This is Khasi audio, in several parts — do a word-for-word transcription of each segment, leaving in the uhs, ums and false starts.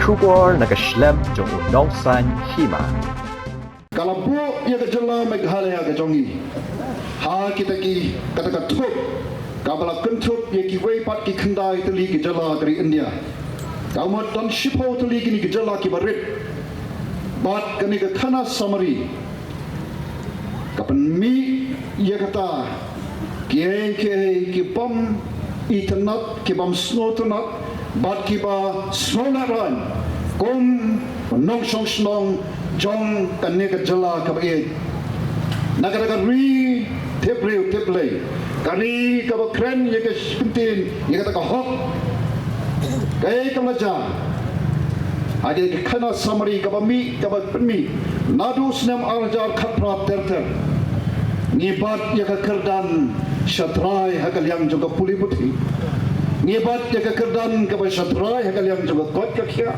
Khubor na ka shlem jong u nongsan hima. Ka la buh ïa ka jylla Meghalaya ka jong ngi ha kita ki, kata ka thup kaba la kynthup ïa kiwei pat ki khyndai tylli ki jylla ka ri India. Ka mut don shiphew tylli kine ki jylla kiba rit. Bad kane ka Khanasmari ka pynmih ïa kata, kiei kiei ki bym itynnad, ki bym sngewtynnad bad kiba sngewlehraiñ kum nongshong shnong jong kane ka jylla kaba ïeit. Na kata ka ri tip briew tip Blei, ka ri kaba kren ïa ka kyntien, ïa kata ka hok, kaei kaba la jia? Hadien ka Khanasmari kaba mih, kaba pynmih naduh snem ar hajar khatphra ter ter, ngi bat ïa ka kyrdan shatrai ha ka liang jong ka pule puthi. Ngi bat ïa ka kyrdan kaba shatrai ha ka liang jong ka koit ka khiah.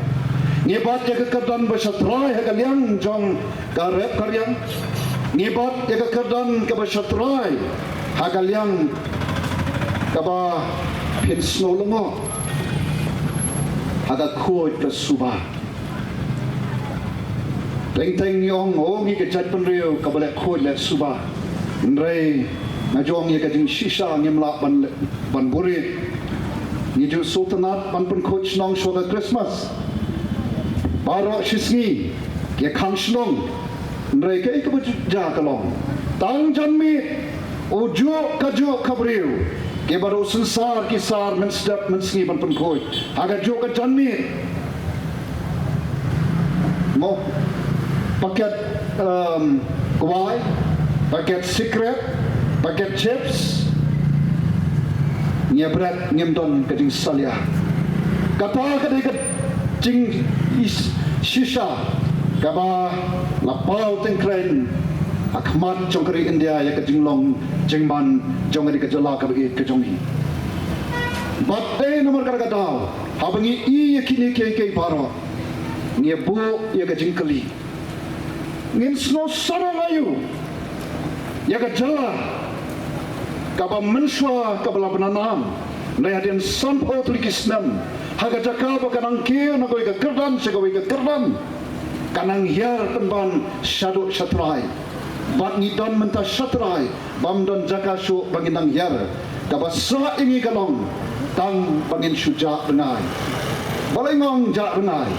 Ngi bat ïa ka kyrdan ba shatrai ha ka liang jong ka rep ka riang. Ngi bat ïa ka kyrdan kaba shatrai ha ka liang kaba phin sngew lyngngoh ha ka khuid ka suba. Teng teng ngi ong, o, ngi ka jaitbynriew kaba leh khuid leh suba. Hynrei nga ju ong, ïa ka jingshisha ngim lah ban, ban buhrieh. Ngi ju sngewtynnad ban pynkhuid shnong shuwa ka Christmas baroh shisngi, ïa khang shnong. Hynrei kaei kaba ju jia ka long, tang janmiet u juh ka juh ka briew, kiba ruh synsar ki sar mynstep mynsngi ban pynkhuid ha ka juh ka janmiet. Mo, paket, em, kwai, paket sikret, paket chips, ngi bret, ngim don ka jingsalia. Kata ka dei ka jingshisha kaba la paw tyngkreiñ ha khmat jong ka ri India ïa ka jinglong jingman jong kane ka jylla kaba ïeit ka jong ngi. Bad dei namar kata ka daw, haba ngi i ïa kine kiei kiei baroh, ngi buh ïa ka jingkylli, ngin sngew sarong aïu ïa ka jylla kaba mynshuwa kaba la pynanam, hynrei hadien sanphew tylli ki snem, ha ka jaka ba ka nang kiew na kawei ka kyrdan sha kawei ka kyrdan, ka nang hiar pynban shaduh shatrai. Bad ngi don mynta shatrai, bym don jaka shuh ba ngin nang hiar. Kaba sah ïa ngi ka long tang ba ngin shu jah rngai. Balei nga ong jah rngai?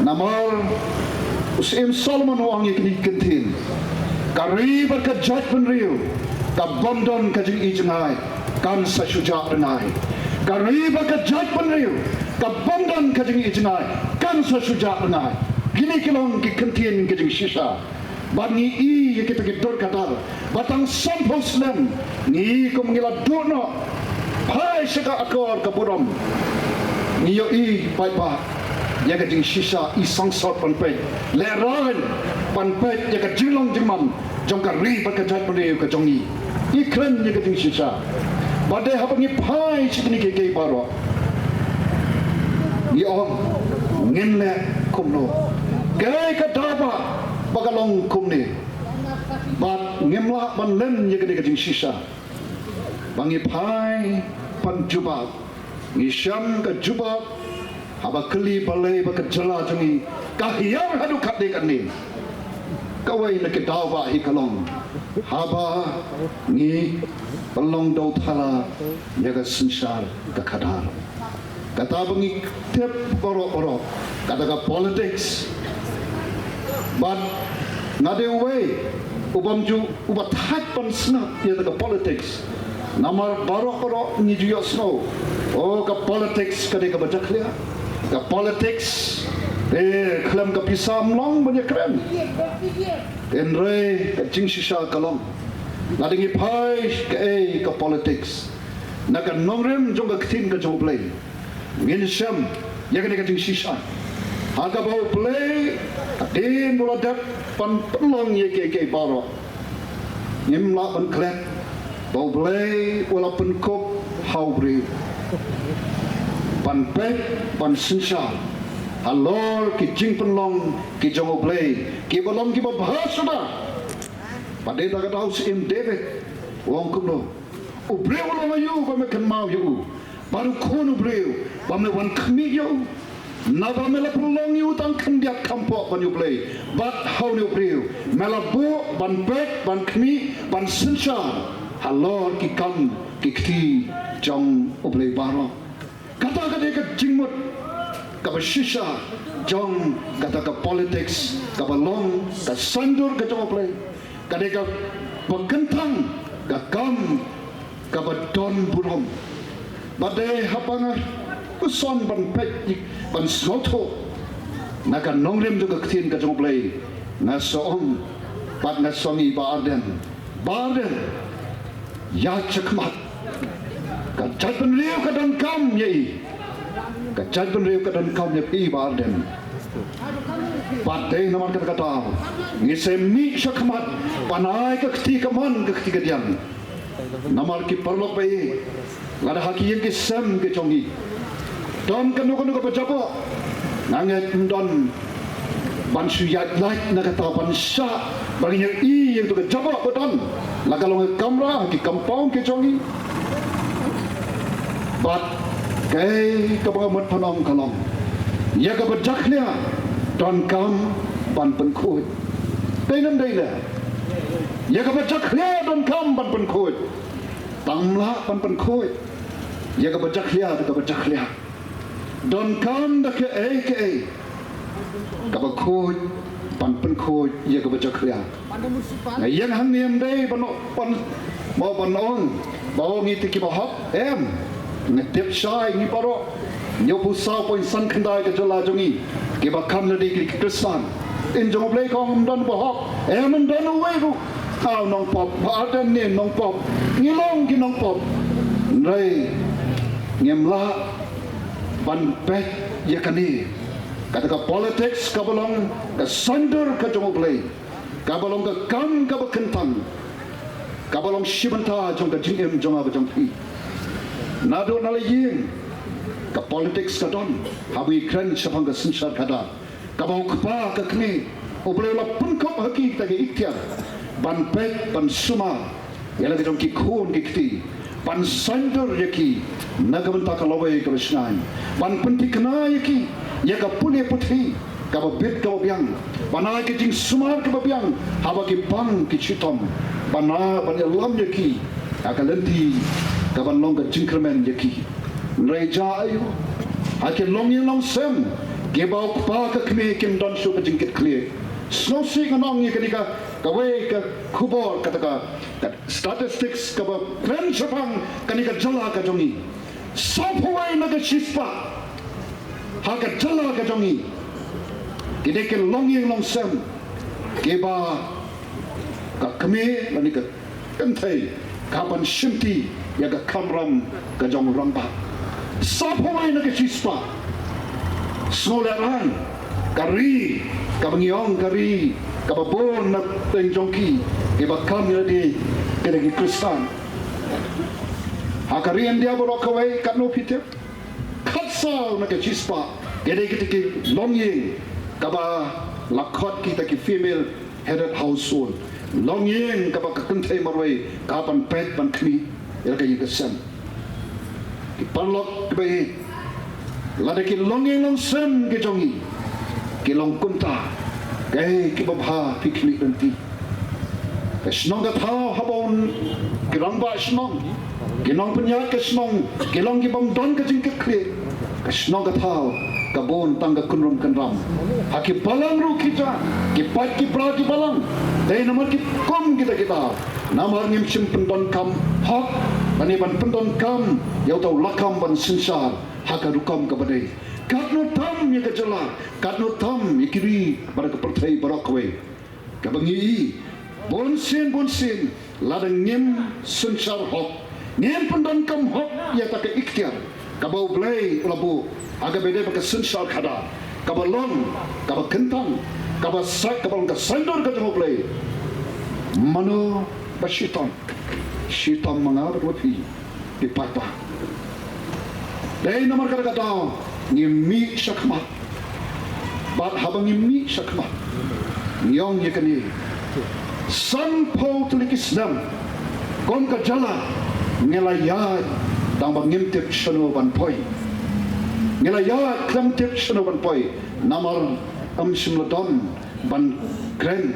Namar u Syiem Solomon u ong ïa kine ki kyntien, ka ri bad ka jaitbynriew ka bym don ka jingïohi jngai kan sa shu jah rngai. Ka ri bad ka jaitbynriew ka bym don ka jingïohi jngai kan sa shu jah rngai. Kine ki long ki kyntien ka jingshisha. Bad ngi i ïa kita ki dur ka dar ba tang sanphew snem ngi kum ngi la duh noh phai sha ka akor ka burom. Ngi ïohi paidbah ïa ka jingshisha, i sangsot ban peit, lehraiñ ban peit ïa ka jinglong jingman jong ka ri bad ka jaitbynriew ka jong ngi. I kren ïa ka jingshisha. Bad dei haba ngi phai sha kine kiei kiei baroh, ngi ong ngin leh kumno? Kaei ka daw ba, ba ka long kumne? Bad ngim lah ban len ïa kane ka jingshisha ba ngi phai ban jubab. Ngi shem ka jubab haba kylli balei ba ka jylla jong ngi ka hiar haduh katne katne. Kawei na ki daw ba hi ka long haba ngi pynlong dewthala ïa ka synshar ka khadar. Kata ba ngi tip baroh baroh, kata ka politics. Bad nga dei uwei u bym ju, uba thait ban sngap ïa kata ka politics. Namar baroh baroh ngi ju ïohsngew, o, ka politics ka dei kaba jakhlia. Ka politics, eh, khlem ka pisa ym long ban ïakren. Hynrei ka jingshisha ka long, lada ngi phai kaei ka politics, na ka nongrim jong ka ktien ka jong U Blei, ngin shem ïa kane ka jingshisha. Ha kaba U Blei hadien ba u la dep ban pynlong ïa kiei kiei baroh, ngim lah ban klet ba U Blei u la pynkup ha u briew ban peit, ban synshar halor ki jingpynlong ki jong U Blei, kiba long kiba bha suda. Bad dei ta kata u Syiem David u ong kumno: U briew u long aïu ba me kynmaw ïa u, bad u khun u briew ba me wan khmih ïa u? Naba me la pynlong ïa u tang khyndiat kham pop ban ïa U Blei bad ha une u briew. Me la buh ban peit, ban khmih, ban synshar halor ki kam ki kti jong U Blei baroh. Kata ka dei ka jingmut kaba shisha jong kata ka politics kaba long ka saiñdur ka jong U Blei. Ka dei kaba kynthang ka kam kaba don burom. Bad dei haba nga puson ban peit, ban sngewthuh na ka nongrim jong ka ktien ka jong U Blei, nga sa ong bad nga sa ong ïa i Bah Ardent, Bah Ardent, ïaid shakhmat. Ka jaitbynriew ka donkam ïa i. Ka jaitbynriew ka donkam ïa phi, Bah Ardent. Bad dei namar kata ka daw ngi sa mih shakhmat ban ai ka kti kamon ka kti kadiang. Namar ki paralok ba ïeit, lada ha ki ïing ki sem ki jong ngi don kano kano kaba jaboh, nga ngeit ym don ban shu ïaid lait na kata ban shah ba ngin ïohi ïa kato ka jaboh ba don, la ka long ka kamra, ki compound ki jong ngi. Bad kaei kaba nga mut ban ong ka long, ïa kaba jakhlia donkam ban pynkhuid. Dei ne ym dei leh? Ïa kaba jakhlia donkam ban pynkhuid. Tang ym lah ban pynkhuid ïa kaba jakhlia da kaba jakhlia. Donkam da kaei kaei kaba khuid ban pynkhuid ïa kaba jakhlia. Nga ïeng hangne ym dei ban, ban, ban ong ba ong ïa ki kiba hok, em. Nga tip shai ngi baroh, hynñiewphew saw point san khyndai ka jylla jong ngi kiba kham lade ki Khristan. Ktien jong U Blei ka ong ym don ba hok, em, ym don uwei ruh. Aw nongpop, Bah Ardent ne nongpop, ngi long ki nongpop. Hynrei ngim lah ban peit ïa kane, kata ka politics kaba long ka saiñdur ka jong U Blei, kaba long ka kam kaba kynthang, kaba long shi bynta jong ka jingim jong nga bad jong phi. Naduh na la ïing ka politics ka don, haba ngi kren shaphang ka synshar khadar, kaba u kpa ka kmie, U Blei u la pynkup ha ki kita ki ikhtiar ban peit, ban sumar ïa la ki jong ki khun ki kti, ban saiñdur ïa ki na ka bynta ka lawei kaba shngaiñ, ban pynthikna ïa ki ïa ka pule puthi kaba bit kaba biang, ban ai ka jingsumar kaba biang haba ki pang ki shitom, ban ai, ban ïalam ïa ki ha ka lynti kaban long ka jingkyrmen ïa ki. Hynrei jia aiu, ha ki longïing longsem kiba u kpa ka kmie kim don shuh ka jingkitkhlieh. Sngewsih ngan ong ïa kane ka, kawei ka khubor, kata ka, ka statistics kaba kren shaphang kane ka jylla ka jong ngi. Sawphew wei na ka shispah ha ka jylla ka jong ngi ki dei ki longïing longsem kiba ka kmie lane ka kynthei ka hap ban shimti ïa ka kamram ka jong u rangbah. Sawphew wei na ka shispah. Sngewlehraiñ, ka ri kaba ngi ong ka ri kaba bun na pdeng jong ki kiba kham ïa lade ki dei ki Khristan. Ha ka ri India baroh kawei, katno phi tip? Khatsaw na ka shispah ki dei kita ki longïing kaba la khot kita ki female headed household. Longïing kaba ka kynthei marwei ka hap ban peit ban khmih ïa la ka ïing ka sem. Ki paralok kiba ïeit, lada ki longïing longsem ki jong ngi ki long kumta, kaei kaba bha phi khmih lynti. Ka shnong ka thaw haba un, ki rangbah shnong, ki nongpynïaid ka shnong ki long ki bym don ka jingkitkhlieh, ka shnong ka thaw ka bun tang ka kynrum kynram. Ha ki balang ruh kita ki pait ki pra ki balang. Dei namar ki kum kita kita, namar ngim shym pyndonkam hok lane ban pyndonkam ïa uta u lakam ban synshar ha ka rukom kaba dei. Katno tam ïa ka jylla, katno tam ïa ki ri bad ka pyrthei baroh kawei. Kaba ngi i, bunsien bunsien lada ngim synshar hok, ngim pyndonkam hok ïa kata ka ikhtiar kaba U Blei u la buh ha kaba dei ba ka synshar khadar, kaba long kaba kynthang, kaba sa, kaba long ka saiñdur ka jong U Blei. Mano ba shitom? Shitom ma nga bad ma phi ki paidbah. Dei namar kata ka daw ngim mih shakhmat. Bad haba ngim mih shakhmat, ngi ong ïa kane, sanphew tylli ki snem kum ka jylla ngi la ïaid tang ba ngim tip shano ban poi. Ngi la ïaid khlem tip shano ban poi, namar ym shym la don ban kren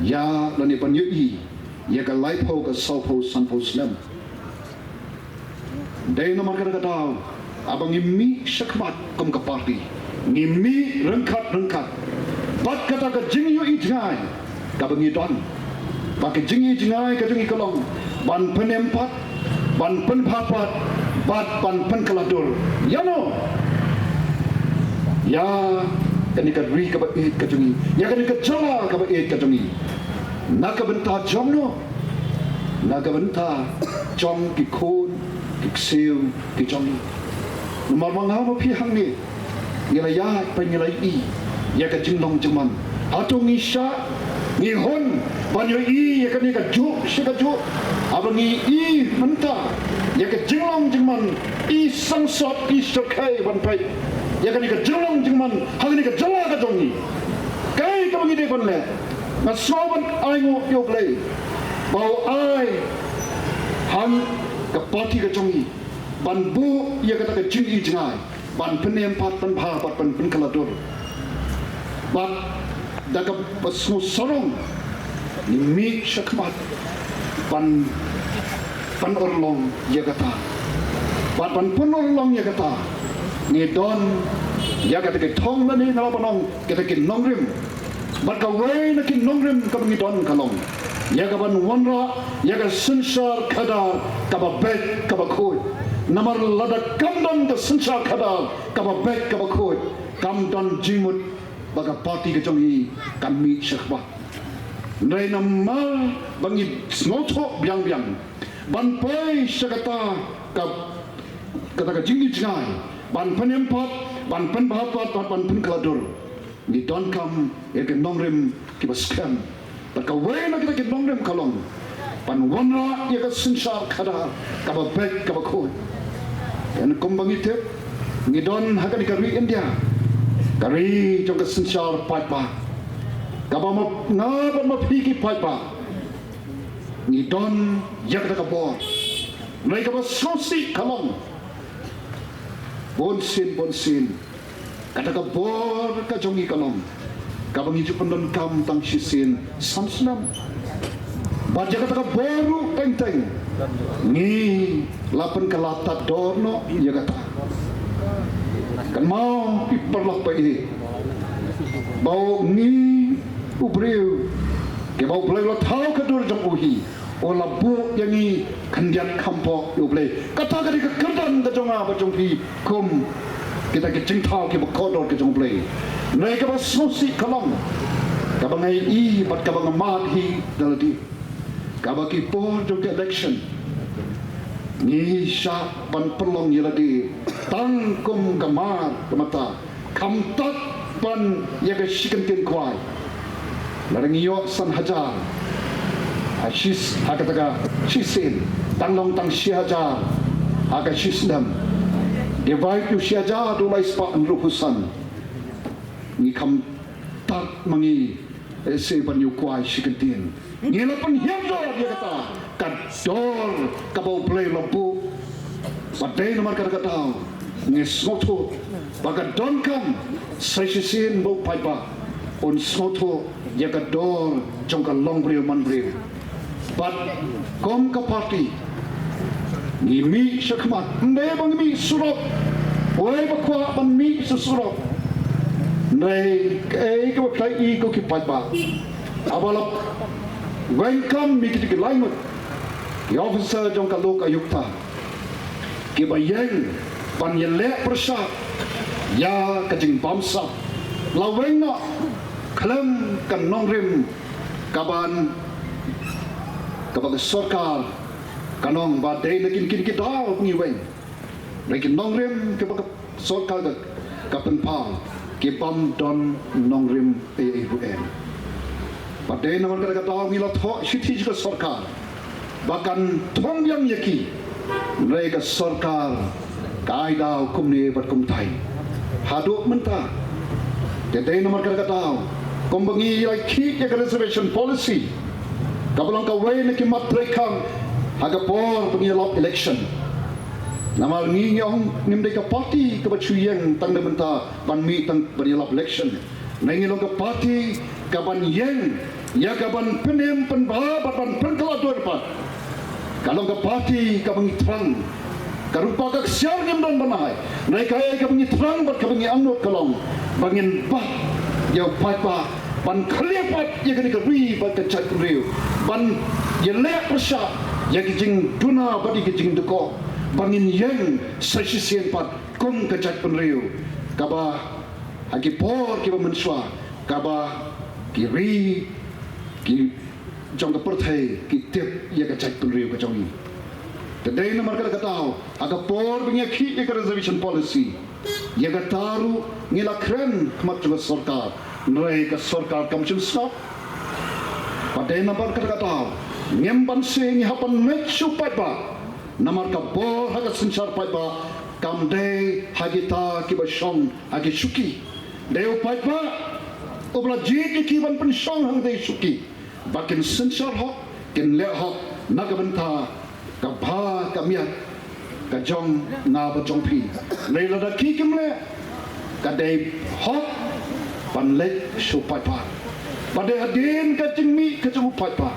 ïa lane ban ïohi ïa ka laiphew, ka sawphew, sanphew snem. Dei namar kata ka daw, haba ngi mih shakhmat kum ka party, ngi mih ryngkat ryngkat bad kata ka jingïohi jngai kaba ngi don. Ba ka jingïohi jngai ka jong ngi ka long ban pynim pat, ban pynbha pat bad ban pynkylla dur. Ïano? Ïa kane ka ri kaba ïeit ka jong ngi, ïa kane ka jylla kaba ïeit ka jong ngi. Na ka bynta jong no? Na ka bynta jong ki khun ki ksiew ki jong ngi. Namar ma nga ma phi hangne ngi la ïaid bad ngi la ïohi ïa ka jinglong jingman. Hato ngi shah, ngi hun ban ïohi ïa kane ka juk sha ka juk? Haba ngi ïohi mynta ïa ka jinglong jingman, i sangsot, i shyrkhei ban peit ïa kane ka jinglong jingman ha kane ka jylla ka jong ngi. Kaei kaba ngi dei ban leh? Nga sngew ban ainguh ïa U Blei ba u ai ha ka party ka jong ngi ban buh ïa kata ka jingïohi jngai, ban pynim pat, pynbha pat, ban pynkylla dur. Bad da kaba sngewsarong ngi mih shakhmat ban, ban urlong ïa kata. Bad ban pynurlong ïa kata, ngi don ïa kata ki thong lane, nga lah ban ong, kata ki nongrim. Bad kawei na ki nongrim kaba ngi don ka long ïa kaban wanrah ïa ka synshar khadar kaba beit kaba khuid. Namar lada kam don ka synshar khadar kaba beit kaba khuid, kam don jingmut ba ka party ka jong ngi kan mih shakhmat. Hynrei namar ba ngi sngewthuh biang biang ban poi sha kata ka, kata ka jingïohi jngai, ban pynim pat, ban pynbha pat, ban, ban pynkylla dur, ngi donkam ïa ki nongrim kiba skhem. Bad kawei na kita ki nongrim ka long ban wanrah ïa ka synshar khadar kaba beit kaba khuid. Ïa, kumba ngi tip, ngi don ha kane ka ri India, ka ri jong ka synshar paidbah, kaba ma nga bad ma phi ki paidbah ngi don ïa kata ka bor. Hynrei kaba sngewsih ka long, bunsien, bunsien, kata ka bor ka jong ngi ka long kaba ngi ju pyndonkam tang shisien san snem. Bad ïa kata ka bor ruh teng teng ngi la pynkylla tad dor noh ïa kata. Kynmaw, phi paralok ba ïeit, ba u ngi, u briew, kiba U Blei u la thaw ka dur jong u hi, u la buh ïa ngi khyndiat kham pok ïa U Blei. Kata ka dei ka kyrdan ka jong nga bad jong phi kum kita ki jingthaw kiba kordor ka jong U Blei. Hynrei kaba sngewsih ka long, kaba nga ïohi bad kaba nga mad hi da lade, kaba ki por jong ka election ngi shah ban pynlong ïa lade tang kum ka mar ka mata, kham tad ban ïa ka shi kyntien khwai. Lada ngi ïoh san hajar ha shi s-, ha kata ka shisien, tang long tang shi hajar ha ka shisnem, divide ïa u shi hajar da u lai spah hynriewphew san, ngi kham tad ma ngi, eh, shisien ban ïa u khwai shi kyntien. Ngi la pynhiar dor ïa kata ka dor kaba U Blei u la buh. Bad dei namar kata ka daw ngi sngewthuh ba ka donkam sa shisien ba u paidbah un sngewthuh ïa ka dor jong ka longbriew manbriew. Bad kum ka party ngi mih shakhmat, ym dei ba ngi mih surok, wei ba kwah ban mih sha surok. Hynrei kaei kaba phi la i ko ki paidbah, haba la weng kam, mih kiti ki lai ngut ki officer jong ka Lok Ayukta kiba ïeng ban ïaleh pyrshah ïa ka jingbamsap, la weng noh khlem ka nongrim kaban, kaba ka sorkar kan ong ba dei na kin kin ki daw ngi weng. Dei ki nongrim kiba ka sorkar ka, ka pynpaw, ki bym don nongrim ei ei ruh em. Bad dei namar kata ka daw ngi la thoh shithi sha ka sorkar ba kan thung biang ïa ki. Hynrei ka sorkar ka ai daw kumne bad kumtai. Haduh mynta, te dei namar kata ka daw, kumba ngi la khih ïa ka reservation policy, kaba long kawei na ki mat treikam ha ka por ba ngi ïalap election, Namar ngi, ngi ong ngim dei ka party kaba shu ïeng tang da bynta ban mih tang ban ïalap election. Ngi, ngi long ka party kaban ïeng ïa kaban pynim pynbha bad ban pynkylla dur pat. Ka long ka party kaba ngi thrang. Ka rupa ka ksiar ngim don ban ai. Ngi, kaei kaba ngi thrang bad kaba ngi angnud ka long ba ngin bat ïa u paidbah ban khlieh pat ïa kane ka ri bad ka jaitbynriew, ban ïaleh pyrshah ïa ki jingduna bad ïa ki jingdukor, ba ngin ïeng sa shisien pat kum ka jaitbynriew kaba ha ki por kiba mynshuwa, kaba ki ri, ki jong ka pyrthei ki tip ïa ka jaitbynriew ka jong ngi. Te dei namar kata ka daw, ha ka por ba ngi ïakhih ïa ka reservation policy, ïa kata ruh ngi la kren khmat jong ka sorkar, hynrei ka sorkar kam shym sngap. Bad dei namar kata ka daw, ngim banse ngi hap ban leit sha u paidbah. Namar ka bor ha ka synshar paidbah kam dei ha kita kiba shong ha ki shuki. Dei u paidbah uba la jied ïa ki ban pynshong hangtei shuki, ba kin synshar hok, kin leh hok na ka bynta ka bha ka miat ka jong nga bad jong phi. Lei lada ki kim leh, ka dei hok ban leit sha u paidbah. Ba dei hadien ka jingmih ka jong u paidbah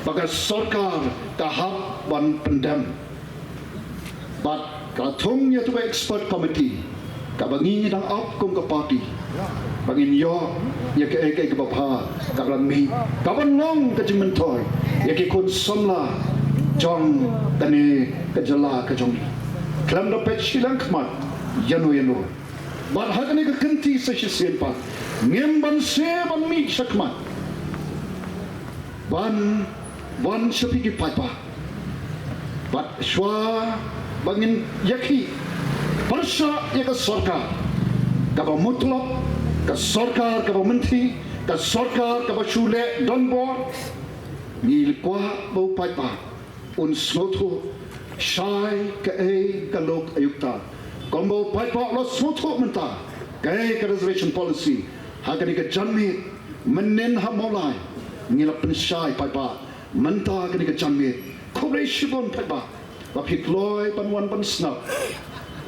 ba ka sorkar ka hap ban pyndem. Bad ka la thung ïa tu ka expert committee kaba ngi ngi dang ap kum ka party, ba ngin ïoh ïa kaei kaei kaba bha kaba la mih, kaban long ka jingmyntoi ïa ki khun samla jong kane ka jylla ka jong ngi. Khlem da peit shiliang khmat ïano ïano. Bad ha kane ka kynti sa shisien pat ngim banse ban mih shakhmat ban wan sha phi ki paidbah. Bad shuwa ba ngin ïakhih pyrshah ïa ka sorkar kaba mutlop, ka sorkar kaba mynthi, ka sorkar kaba shu leh donbor, ngi kwah ba u paidbah un sngewthuh shai kaei ka lok aiu kata. Kumba u paidbah u la sngewthuh mynta kaei ka reservation policy ha kane ka janmiet mynnin ha Mawlai. Ngi la pynshai paidbah mynta kane ka janmiet. Khublei shibun paidbah ba phi kloi ban wan ban sngap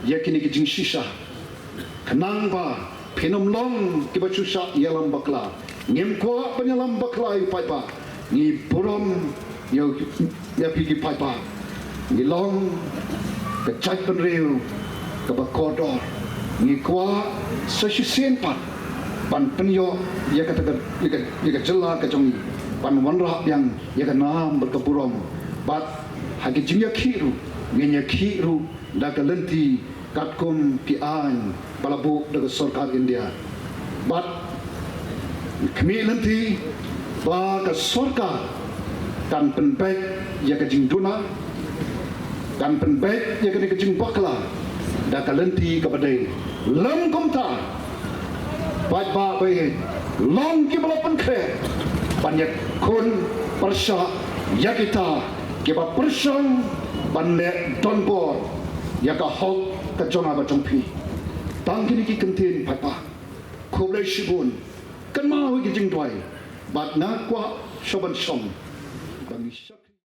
ïa kine ki jingshisha. Khnang ba phin ym long kiba shu shah ïalam bakla. Ngim kwah ban ïalam bakla ïa u paidbah. Ngi burom ïa, ïa phi ki paidbah. Ngi long ka jaitbynriew kaba kordor. Ngi kwah sa shisien pat ban pynïoh ïa kata ka, ïa ka, ïa ka jylla ka jong ngi, ban wanrah biang ïa ka nam bad ka burom. Bad ha ki jingïakhih ruh ngin ïakhih ruh da ka lynti katkum ki aiñ ba la buh da ka sorkar India. Bad khmih lynti ba ka sorkar kan pynbeit ïa ka jingduna, kan pynbeit ïa kane ka jingbakla da ka lynti kaba dei. Lym kumta, paidbah ba ïeit, long kiba la pynkhreh ban ïakhun pyrshah ïa kita kiba pyrshang ban leh donbor ïa ka hok ka jong nga bad jong phi. Tang kine ki kyntien paidbah. Khublei shibun. Kynmaw ïa ki jingduwai. Bad nga kwah shuwa ban shong. Ba ngi shong.